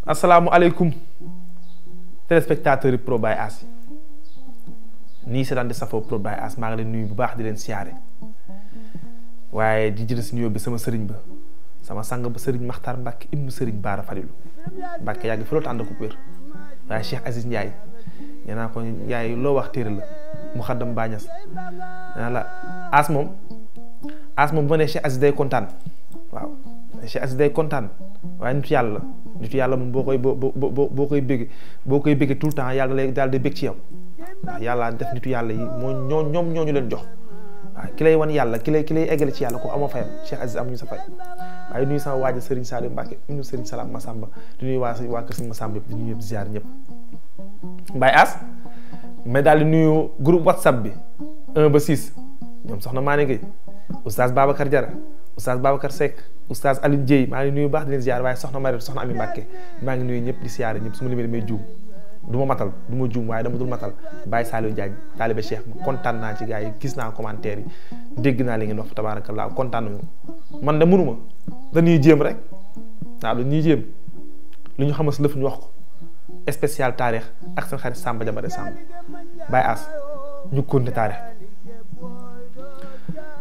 asalaamualeykum téléspectateurs yi Pro Baye Ass nii seetaan di safoo Pro Baye Ass maa ngi leen nuyu bu baax di leen siyaare waaye di jël si nuyoo bi sama sëriñ ba sama sang ba sëriñ Maxtaar Mbàkke ibnu sëriñ Baara Falilu Mbàkke yàgg fi loolu tànd ko wér waaye Cheikh Aziz Ndiaye nee naa ko Ndiaye loo wax téere la mu xaddam baañas nee la Ass moom bu ma nee Cheikh Aziz day kontaan waaw Cheikh Aziz day kontaan waaye nitu yàlla moom boo koy bëgg tout le temps yàlla lay daal di bëgg ci yow ndax yàlla def nitu yàlla yi moo ñoo ñu leen jox waaw ki lay wan yàlla ki lay eggale ci yàlla ko amoo fayam Cheikh Aziz amuñu sa fay waaye nuyu sama waaja Serigne Saliou Mbacke nuyu Serigne Salam Massamba di nuyu waa kër Serigne Massamba yëpp di nuyu ñëpp ziar ñëpp Baye Ass mais daal di nuyu groupe WhatsApp bi 1 ba 6 ñoom soxna Mané Gueye oustaz Babacar Diarra oustaz Babacar Seck oustaz Aline Dieye maa ngi nuyu baax di leen ziar waaye soxna Marie soxna Ami Mbacke maa ngi nuyu ñëpp di ziar ñëpp su ma limee damay juum du ma matal du ma juum waaye dama dul matal Baye Saliou Diagne taalibe Cheikh kontaan naa ci gars yi gis naa commentaire yi dégg naa li ngeen wax tabaarakallaa kontaan nañu man de mënuma dañuy jéem rek waaw dañuy jéem lu ñu xamal si lëf ñu wax ko spécial taarix ak seen xarit Samba Jabare Samba Baye Ass ñu continuer taarix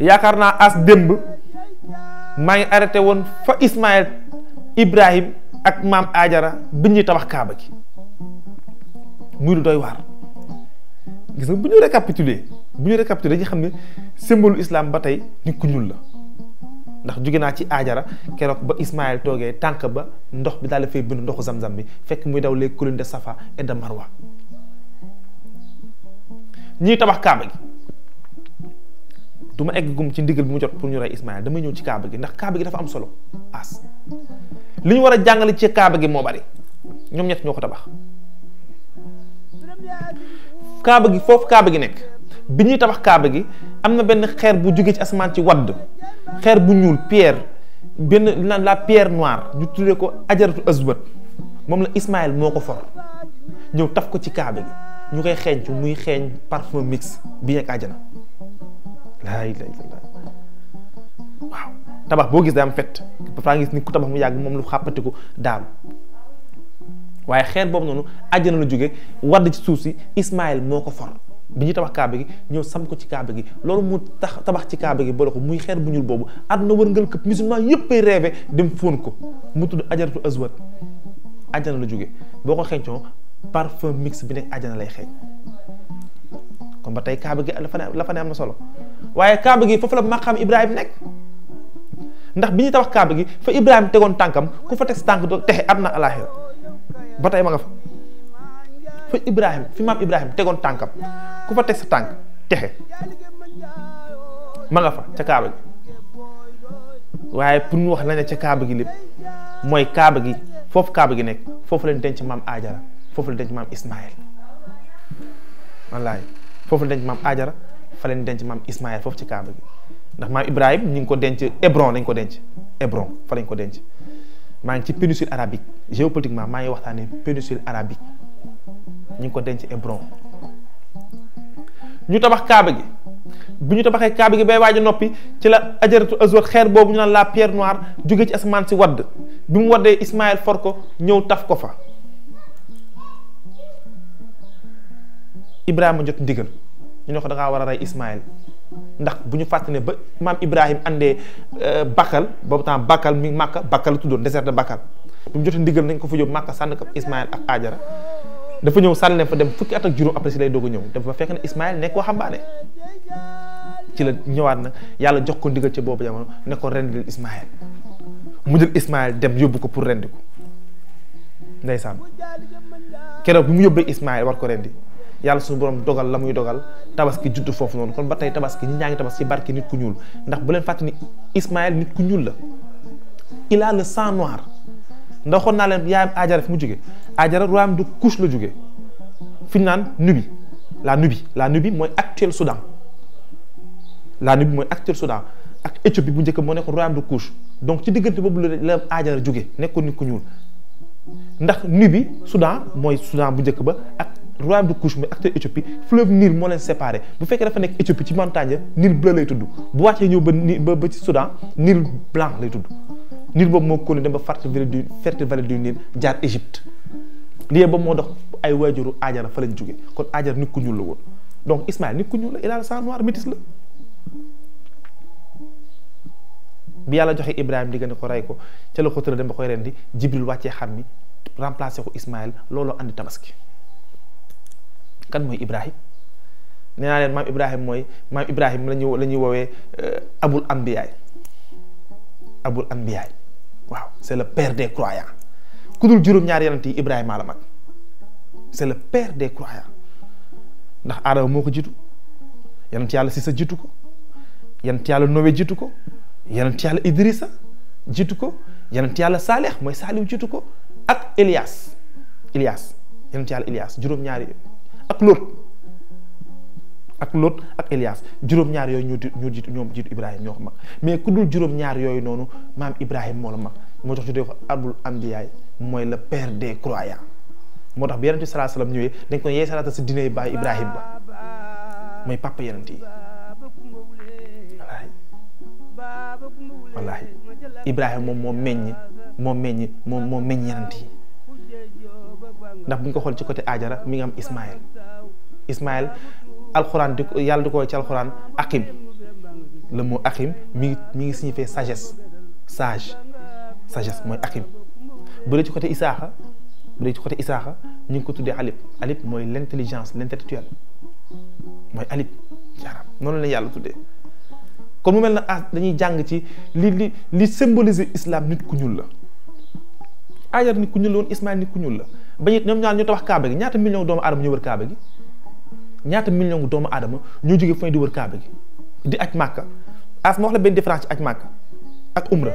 yaakaar naa Ass démb maa ngi arrêté woon fa Ismaël Ibrahim ak maam Ajara bi ñuy tabax Kaaba gi muy lu doy waar gis nga bu ñu récapituler dañuy xam ne symbole islam ba tey nit ku ñuul la ndax jóge naa ci Ajara keroog ba Ismaël toogee tànk ba ndox bi daal di fay bind ndoxu zam-zam bi fekk muy daw les collines de Safa et de Marwa ñuy tabax Kaaba gi du ma egg gum ci ndigal bi mu jot pour ñu rey Ismaël damay ñëw ci Kaaba gi ndax Kaaba gi dafa am solo Ass li ñu war a jàngale ci Kaaba gi moo bari ñoom ñett ñoo ko tabax Kaaba gi foofu Kaaba gi nekk bi ñuy tabax Kaaba gi am na benn xeer bu jógee ci asamaan ci wadd xeer bu ñuul pierre benn la pierre noire ñu tuddee ko ajaratu aswad moom la Ismaël moo ko for ñëw taf ko ci Kaaba gi ñu koy xeeñcu muy xeeñ parfum mix bi nekk àjjana laa ilaaha illallaah waaw tabax boo gis day am fett dafa gis ni ku tabax mu yàgg moom lu xàppatiku daanu waaye xeer boobu noonu àjjana la jóge wadd ci suuf si Ismaël moo ko for bi ñuy tabax Kaaba gi ñëw sam ko ci Kaaba gi loolu mu tabax ci Kaaba gi boole ko muy xeer bu ñuul boobu àdduna wërngal këpp musulman yëpp ay rêvé dem fóon ko mu tudd ajaratu aswad àjjana la jóge boo ko xeeñcoo parfum mix bi nekk àjjana lay xeeñ kon ba tey Kaaba gi la fa ne am na solo waaye Kaaba gi foofu la maqaam Ibrahima nekk ndax bi ñuy tabax Kaaba gi fa Ibrahima tegoon tànkam ku fa teg sa tànk doo texe àdduna alaaxira ba tey ma nga fa Ibrahima fi maam Ibrahima tegoon tànkam ku fa teg sa tànk texe ma nga fa ca Kaaba gi waaye pour ñu wax la ne ca Kaaba gi lépp mooy Kaaba gi foofu Kaaba gi nekk foofu leen denc maam Ajara foofu leen denc maam Ismaël wallaay foofu leen denc maam Ajara fa leen denc maam Ismaël foofu ci Kaaba gi ndax maam Ibrahima ñu ngi ko denc Hébron lañ ko denc Hébron fa lañ ko denc maa ngi ci péninsule arabique géopolitiquement maa ngi waxtaanee péninsule arabique ñu ngi ko denc Hébron ñu tabax Kaaba gi bi ñu tabaxee Kaaba gi bay waaj a noppi ci la ajaratu aswad xeer boobu ñu naan la pierre noire jóge ci asamaan si wadd bi mu waddee Ismaël for ko ñëw taf ko fa Ibrahima jot ndigal ñu ne ko da ngaa war a rey Ismaël ndax bu ñu fàttali ne ba maam Ibrahima andee Bakkal boobu temps Bakkal mi Makka Bakkal la tuddoon désert de Bakkal bi mu jotee ndigal nañ ko fa yóbbu Makka sànni ko Ismaël ak Ajara dafa ñëw sànni leen fa dem fukki at ak juróom après si lay doog a ñëw dem fa fekk ne Ismaël nekk waxambaane ci la ñëwaat nag yàlla jox ko ndigal ci boobu jamono ne ko rendil Ismaël mu jël Ismaël dem yóbbu ko pour rendi ko ndeysaan keroog bi mu yóbbee Ismaël war ko rendi yàlla suñu borom dogal la muy dogal tabaski juddu foofu noonu kon ba tey tabaski ñi ñaa ngi tabaski ci barke nit ku ñuul ndax bu leen fàtte ni Ismaël nit ku ñuul la il a le sang noir ndax xoon naa leen yaayam Ajara fi mu jóge Ajara royaume de Couche la jóge fi ñu naan Nubie la Nubie mooy actuel Soudan ak Éthiopie bu njëkk moo nekkoon royaume de Couche donc ci diggante boobu la Ajara jóge nekkoon nit ku ñuul ndax Nubie Soudan mooy Soudan bu njëkk ba ak royaume de Couche mooy actuel Éthiopie fleuve Nil moo leen séparé bu fekkee dafa nekk Éthiopie ci montagne Nil bleu lay tudd bu wàccee ñëw ba ci Soudan Nil blanc lay tudd Nil boobu moo ko dem ba fertile vallée du Nil jaar Égypte lii boobu moo dox ay waajuru Aajara fa lañ jóge kon Aajara nit ku ñuul la woon donc Ismaël nit ku ñuul la il a le sang noir métis la. bi yàlla joxe Ibrahima digga ne ko rey ko ca la ko tëral dem ba koy rendi Jibril wàccee xam mi remplacé ko Ismaël looloo andi tabaski. kan mooy Ibrahim nee naa leen maam Ibrahim la ñuy woowee abul anbiyaay waaw c'est le père des croyants ku dul juróom-ñaari yonent yi Ibrahima la mag c'est le père des croyants ndax Aadama moo ko jiitu yonent yàlla Sisa jiitu ko yonent yàlla Noé jiitu ko yonent yàlla Idrissa jiitu ko yonent yàlla Saalix mooy Saaliw jiitu ko ak Ilias yonent yàlla Ilias juróom-ñaari ak Lot ak Elias juróom-ñaar yooyu ñoo jiitu Ibrahima ñoo ko mag mais ku dul juróom-ñaar yooyu noonu maam Ibrahima moo la mag moo tax ñu dee ko abul anbiyaay mooy le père des croyants moo tax bi yonent bi sallallahu alayhi wasallam ñëwee dañ ko yee salaata si diine baay Ibrahima ba mooy papa yonent yi wallaahi Ibrahima moom moo meññ yonent yi ndax bu ñu ko xool ci côté Aajara mi ngi am Ismaël alxuraan yàlla di ko ci alxuraan Akim le mot Akim mi ngi signifier sagesse sagesse mooy Akim bu dee ci côté Isaaxa ñu ngi ko tuddee Alib mooy l'intelligence l'intellectuel mooy Alib jaaraam noonu la yàlla tuddee kon mu mel na dañuy jàng ci li symboliser islam nit ku ñuul la Aajara nit ku ñuul la woon Ismaël nit ku ñuul la ba it ñoom ñaar ñu tabax Kaaba gi ñaata million doomu aadama ñu wër Kaaba gi ñaata million doomu aadama ñoo jógee fu ne di wër Kaaba gi di aj Màkka ma wax la benn différence ci aj Màkka ak umra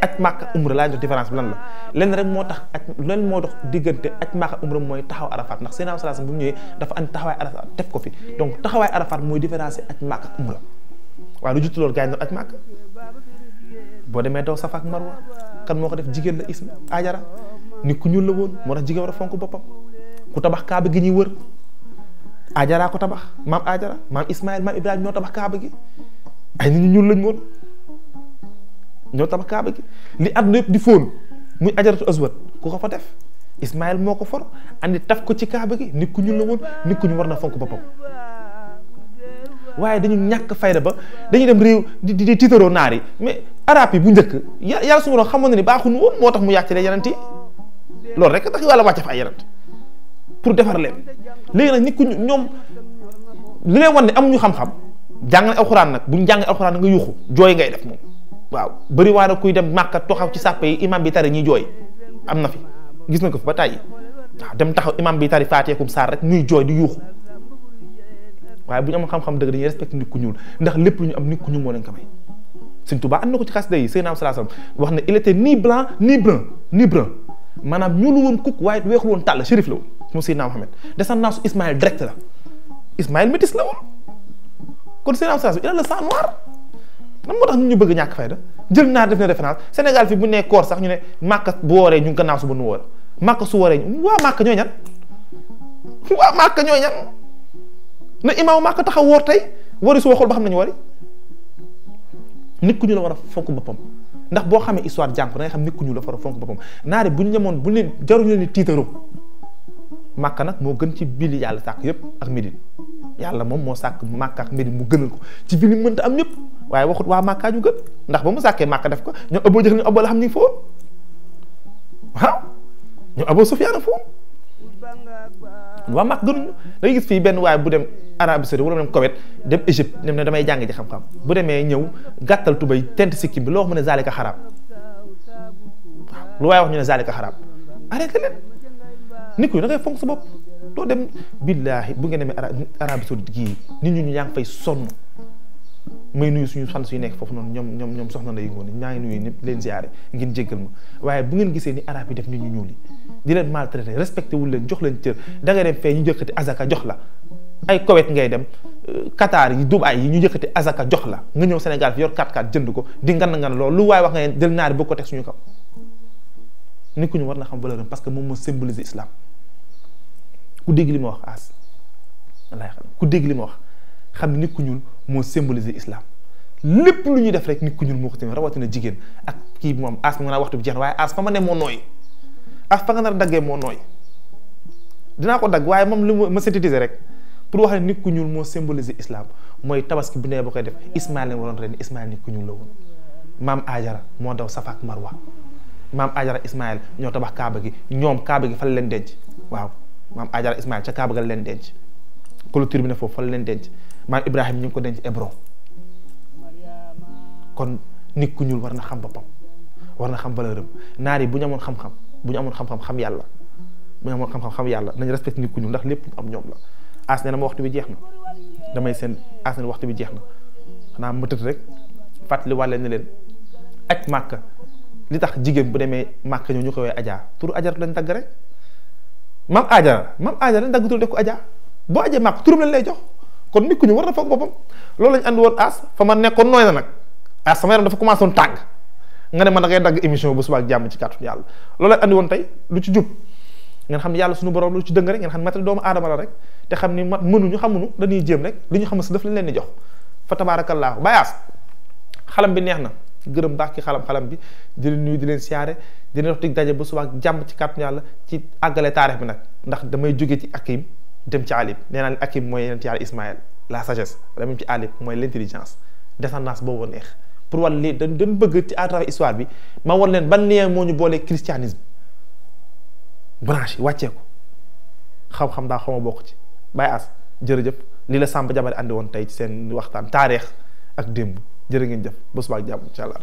aj Màkka umra laa jox différence bi lan la lenn rek moo tax lenn moo dox diggante aj Màkka umra mooy taxaw Arafat ndax Seydina sallallahu alayhi wasallam bu ñëwee dafa andi taxawaay Arafat def ko fi donc taxawaay Arafat mooy différence aj Màkka ak umra waaye lu juttu loolu gars yi doon aj Màkka boo demee daw Safa ak Marwa kan moo ko def jigéen la Aajara nit ku ñuul la woon moo tax jigéen war a fonk boppam ku tabax Kaaba gi ñuy wër Aajara ko tabax maam Aajara maam Ismaël maam Ibrahima ñoo tabax Kaaba gi ay nit ñu ñuul lañ woon ñoo tabax Kaaba gi li àdduna yëpp di fóon muy Ajaratu Aswad ku ko fa def Ismaël moo ko for andi taf ko ci Kaaba gi nit ku ñuul la woon nit ku ñu war na fonk boppam waaye dañu ñàkk fayda ba dañuy dem réew di tiitaroo naar yi mais arab yi bu njëkk yàlla su ma doon xamoon na ni baaxuñu woon moo tax mu yàcc leen yeneen yi loolu rek tax yàlla wàcce fa ay yeneen pour defar leen léegi nag nit ku ñoom li leen wan ne amuñu xam-xam jàngale alxuraan nag buñ jàngale alxuraan nga yuuxu jooy ngay def moom waaw bëri waa na kuy dem Màkka taxaw ci sàppe yi imam bi tari ñuy jooy am na fi gis na ko fi ba tàyyi waaw dem taxaw imam bi tari faateekum saar rek ñuy jooy di yuuxu waaye bu ñu am xam-xam dëgg dañuy respecté nit ku ñuul ndax lépp lu ñu am nit ku ñuul moo leen ko may Sëñ Tuubaa am na ko ci xasida yi Seydina sallallahu alayhi wasallam wax ne il était ni blanc ni brun maanaam ñuulu woon kuk waaye weexul woon tàll shérif la woon moom Seydina Mohamed descendance Ismaël direct la Ismaël métis la woon kon Seydina sallallahu alayhi wasallam il a le sang noir nan moo tax ñu bëgg ñàkk fayda jël naar def na référence Sénégal fii bu nee koor sax ñu ne Màkka bu wooree ñu gannaaw suba nu woor Màkka su wooree waa Màkka ñooy ñan na imaamu Màkka taxaw woor tey wari su waxul ba xam nañu wari nit ku ñu la war a fonk boppam ndax boo xamee histoire jànk da ngay xam nit ku ñu la war a fonk boppam naare bu ñu ñemoon bu leen jaruñu leen ni tiitaroo Màkka nag moo gën ci ville yàlla sàkk yëpp ak Médine yàlla moom moo sàkk Màkka ak Médine mu gënal ko ci ville yi mënta am ñëpp waaye waxut waa Màkka ñu gën ndax ba mu sàkkee Màkka def ko ñoom Aboo Jahl ñoom Aboo Lahab ñu ngi fa woon waaw ñoom Aboo Sufyaan fa woon waa Màkka gënuñu da ngay gis fii benn waaye bu dem Arabie Saoudite wala dem Koweït dem Égypte dem ne damay jàng ji xam-xam bu demee ñëw gàttal tubay tent sikkim bi loo wax mu ne zalika xaraam waaw lu waaye wax ñu ne zalika xaraam arrêté leen nit ku da ngay fonk sa bopp doo dem billaahi bu ngeen demee Arabie Saoudite gii nit ñu yaa ngi fay sonn may nuyu suñu sant yu nekk foofu noonu ñoom soxna Ndeye Ngone ñaa ngi nuyu ñëpp leen ziare ngeen jéggal ma waaye bu ngeen gisee ni arab yi def nit ñu ñuul yi di leen maltraité respecté wul leen jox leen cër da ngay dem fee ñu jëkkati azaka jox la ay Koweït ngay dem Qatar yi Dubaï yi ñu jëkkati azaka jox la nga ñëw Sénégal fi yor 4x4 jënd ko di ngan loolu lu waaye wax nga jël naari boo ko teg suñu kaw nit ku ñu war na xam valeur parce que moom moo symboliser islam ku dégg li ma wax wallaay ku dégg li ma wax xam ne nit ku ñuul moo symboliser islam lépp lu ñuy def rek nit ku ñuul moo ko tamit rawatina jigéen ak kii moom as ma nga naa waxtu bi jeex na waaye as fa ma ne moo nooy as fa nga nar a daggee moo nooy dinaa ko dagg waaye moom li ma synthétiser rek pour wax ne nit ku ñuul moo symboliser islam mooy tabaski bu nee ba koy def Ismaël lañ waroon ren Ismaël nit ku ñuul la woon maam Ajara moo daw Safa ak Marwa maam Ajara Ismaël ñoo tabax Kaaba gi ñoom Kaaba gi fa la leen denc waaw maam Ajara Ismaël ca Kaaba ga la leen denc clôture bi ne foofu fa la leen denc maam Ibrahima ñu ngi ko denc Hébron kon nit ku ñuul war na xam boppam war na xam valeur am naar yi bu ñu amoon xam-xam xam yàlla bu ñu amoon xam-xam xam yàlla nañ respecté nit ku ñuul ndax lépp am ñoom la as ne na ma waxtu bi jeex na damay seen as ne na waxtu bi jeex na xanaa ma tëdd rek fàttali wàlle ne leen aj màkka li tax jigéen bu demee màkka ñëw ñu ko woowee Adja turu Adja lañ dagg rek maam Adja lañ dagg turu def ko Adja boo ajee màkk turam lañ lay jox kon nit ku ñuul war na foog boppam loolu lañ andi woon as fa ma nekkoon nooy na nag as sama yaram dafa commencé woon tàng nga ne man da ngay dagg émission bu suba ak jàmm ci kàttu yàlla loolu lañ andi woon tey lu ci jub ngeen xam ne yàlla suñu borom lu ci dëng rek ngeen xam ne matal doomu aadama la rek te xam ni mat mënuñu xamuñu dañuy jéem rek li ñu xam si daf lañ leen di jox fa tabaarakallaahu bayaas xalam bi neex na gërëm baax ki xalam bi di leen nuyu di leen siyaare di leen wax dig daje ba suba ak jàmm ci kàttu yàlla ci àggale taarix bi nag ndax damay jóge ci Akim dem ci Alib nee naa leen Akim mooy yonent yàlla Ismaël la sagesse dem ci Alib mooy l'intelligence descendance boobu neex pour wàll lii dañ bëgg ci à travers histoire bi ma war leen ban lien moo ñu boolee christianisme branche yi wàccee ko xam-xam daa xaw ma bokk ci Baye As jërëjëf lii la Samba Jabari andi woon tey ci seen waxtaan taarix ak démb jërë ngeen jëf ba suba ak jàmm incha allah.